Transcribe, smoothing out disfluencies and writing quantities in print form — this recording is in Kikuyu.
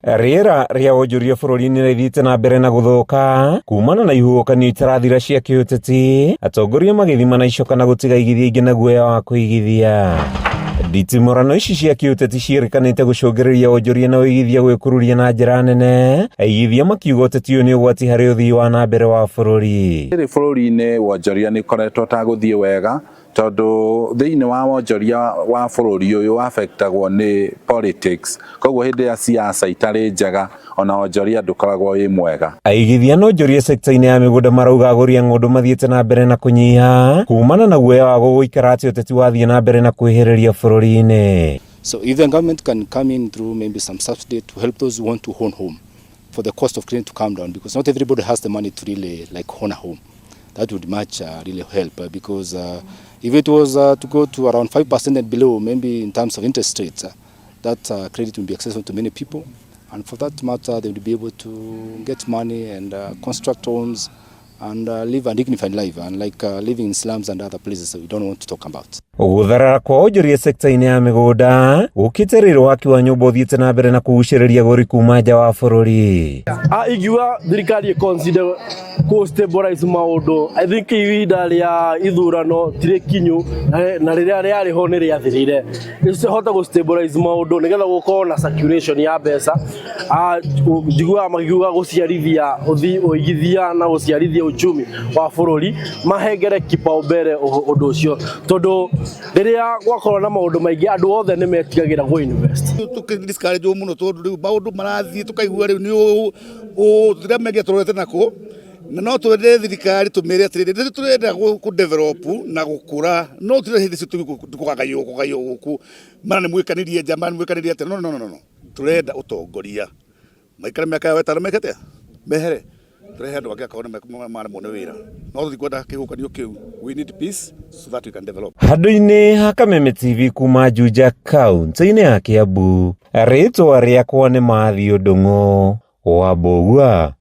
Rĩera rĩa wonjoria bũrũri-inĩ rĩthiĩte na mbere na gũthũka kumana na ihuhũkanio itarathira cia kĩũteti, atongoria magĩthima na icoka na gũtiga igithia ingĩ na guoya wa kũigithia. Nditimũrano ici cia kĩũteti ciĩrĩkanĩte gũcũngĩrĩria wonjoria na ũigithia gwĩkururia na njĩra nene, aigithia makiuga ũteti ũyũ nĩ ũgwati harĩ ũthii wa na mbere wa bũrũri. Rĩrĩ bũrũri-inĩ wonjoria nĩ ũkoretwo ũtagũthiĩ wega tondũ thĩinĩ wa wonjoria wa bũrũri ũyũ affectagwo nĩ politics, koguo hĩndĩ ya siasa itarĩ njega ona wonjoria ndũkoragwo wĩ mwega. Aigithia na onjoria sekta-inĩ ya mĩgũnda marauga agũri a ng'ũndũ mathiĩte na mbere na kũnyiha kumana na guoya wa gũgũikara atĩ ũteti wathiĩ na mbere na kwĩhĩrĩria bũrũri-inĩ. So if the government can come in through maybe some subsidy to help those who want to own home, for the cost of credit to come down, because not everybody has the money to really like own a home. That would much really help because if it was to go to around 5% and below, maybe in terms of interest rates, that credit will be accessible to many people. And for that matter, they will be able to get money and construct homes and live a dignified life, unlike living in slums and other places that we don't want to talk about. Gũtharara kwa wonjoria sekta-inĩ ya mĩgũnda gũkĩte rĩrĩ waki wa nyũmba ũthiĩte na mbere na kũgucĩrĩria agũri kuma nja wa bũrũri. Ingiuga thirikari ĩ-consider kũ stabilize maũndũ. I think ihinda rĩa ithurano ti rĩkinyu na rĩrĩa rĩarĩ ho nĩ rĩathirire. Ĩhote gũ stabilize maũndũ nĩgetha gũkorwo na circulation ya mbeca. Njiguaga makiuga gũciarithia ũigithia na gũciarithia uchumi wa bũrũri, mahengere kipaumbele ũndũ ũcio, tondũ rĩrĩa gwakorwo na maũndũ maingĩ, andũ othe nĩ metigagĩra gũ invest. Tũkĩ discourage mũno tondũ rĩu maũndũ marathiĩ tũkaigua rĩu nĩ tũtiramenyia tũrorete nakũ, na no twende thirikari tũmĩre atĩrĩrĩ, rĩrĩ tũrenda kũ develop na gũkũra, no tũtirĩ hĩndĩ cio kũgaywo kũgaywo gũkũ, mara nĩ mwĩkanirie nja, mara nĩ mwĩkanirie atĩa. No, no, no, no, tũrenda ũtongoria maikare mĩaka yao 5 meke atĩa, mehere, tũrehe andũ angĩ akorwo nĩ maremwo nĩ wĩra, no tũtikwenda kĩhuhũkanio kĩu. We need peace so that we can develop. Handũ-inĩ ha Kameme TV kuma Juja, kaunti-inĩ ya Kiambu, rĩtwa rĩakwa nĩ Matthew Ndung'u wa Mbũgua.